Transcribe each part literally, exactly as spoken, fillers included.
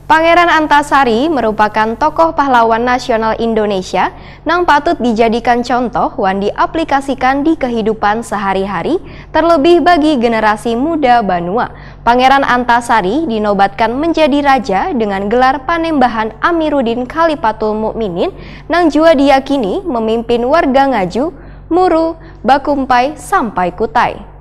Pangeran Antasari merupakan tokoh pahlawan nasional Indonesia nang patut dijadikan contoh wan diaplikasikan di kehidupan sehari-hari, terlebih bagi generasi muda banua. Pangeran Antasari dinobatkan menjadi raja dengan gelar Panembahan Amiruddin Khalifatul Mukminin nang jua diyakini memimpin warga Ngaju, Muru, Bakumpai, sampai Kutai.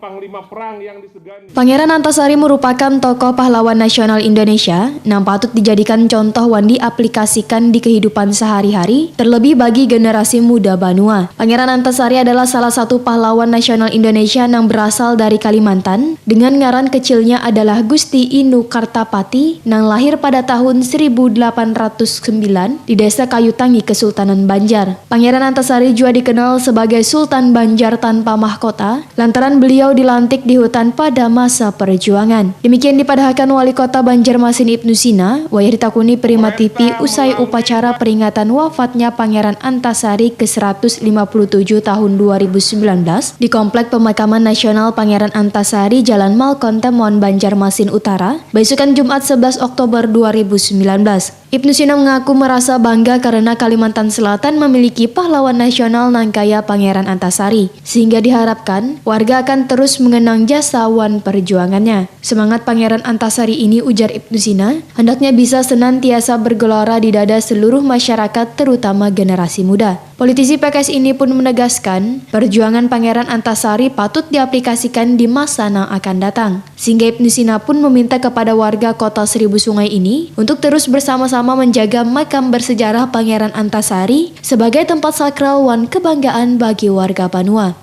Panglima perang yang disegani. Pangeran Antasari merupakan tokoh pahlawan nasional Indonesia nang patut dijadikan contoh wan diaplikasikan di kehidupan sehari-hari, terlebih bagi generasi muda banua. Pangeran Antasari adalah salah satu pahlawan nasional Indonesia nang berasal dari Kalimantan, dengan ngaran kecilnya adalah Gusti Inu Kartapati nang lahir pada tahun seribu delapan ratus sembilan di Desa Kayutangi, Kesultanan Banjar. Pangeran Antasari jua dikenal sebagai Sultan Banjar tanpa mahkota, lantaran beliau dilantik di hutan pada masa perjuangan. Demikian dipadahakan Wali Kota Banjarmasin Ibnu Sina, wayah ditakuni Prima T V usai upacara peringatan wafatnya Pangeran Antasari ke seratus lima puluh tujuh tahun dua ribu sembilan belas di Komplek Pemakaman Nasional Pangeran Antasari, Jalan Malkontemon, Banjarmasin Utara, baisukan Jumat sebelas Oktober dua ribu sembilan belas. Ibnu Sina mengaku merasa bangga karena Kalimantan Selatan memiliki pahlawan nasional nang kaya Pangeran Antasari, sehingga diharapkan warga akan terus mengenang jasa wan perjuangannya. Semangat Pangeran Antasari ini, ujar Ibnu Sina, hendaknya bisa senantiasa bergelora di dada seluruh masyarakat, terutama generasi muda. Politisi P K S ini pun menegaskan, perjuangan Pangeran Antasari patut diaplikasikan di masa nang akan datang. Sehingga Ibnu Sina pun meminta kepada warga Kota Seribu Sungai ini untuk terus bersama-sama menjaga makam bersejarah Pangeran Antasari sebagai tempat sakral wan kebanggaan bagi warga banua.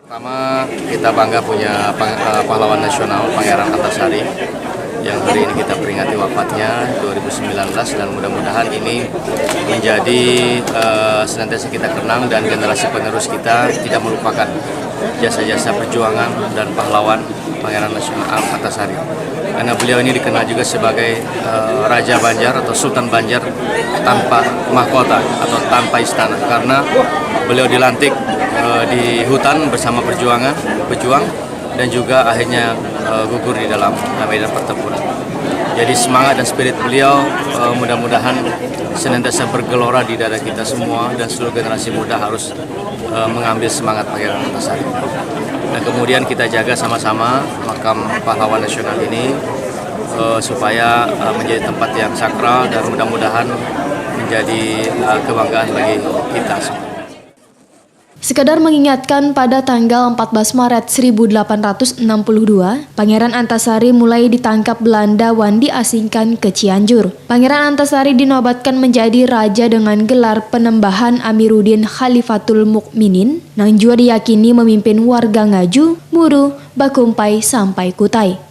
Pertama, kita bangga punya pang- eh, pahlawan nasional Pangeran Antasari yang hari ini kita peringati wafatnya dua ribu sembilan belas, dan mudah-mudahan ini menjadi eh, senantiasa kita kenang dan generasi penerus kita tidak melupakan jasa-jasa perjuangan dan pahlawan Pangeran Nasional Antasari. Karena beliau ini dikenal juga sebagai eh, Raja Banjar atau Sultan Banjar tanpa mahkota atau tanpa istana, karena beliau dilantik eh, di hutan bersama perjuangan, pejuang, dan juga akhirnya eh, gugur di dalam eh, medan pertempuran. Jadi semangat dan spirit beliau eh, mudah-mudahan senantiasa bergelora di dada kita semua, dan seluruh generasi muda harus eh, mengambil semangat Pangeran Antasari. Dan kemudian kita jaga sama-sama makam pahlawan nasional ini eh, supaya eh, menjadi tempat yang sakral dan mudah-mudahan menjadi eh, kebanggaan bagi kita semua. Sekadar mengingatkan, pada tanggal empat belas Maret seribu delapan ratus enam puluh dua, Pangeran Antasari mulai ditangkap Belanda wan diasingkan ke Cianjur. Pangeran Antasari dinobatkan menjadi raja dengan gelar Penembahan Amiruddin Khalifatul Mukminin, nang jua diyakini memimpin warga Ngaju, Muru, Bakumpai, sampai Kutai.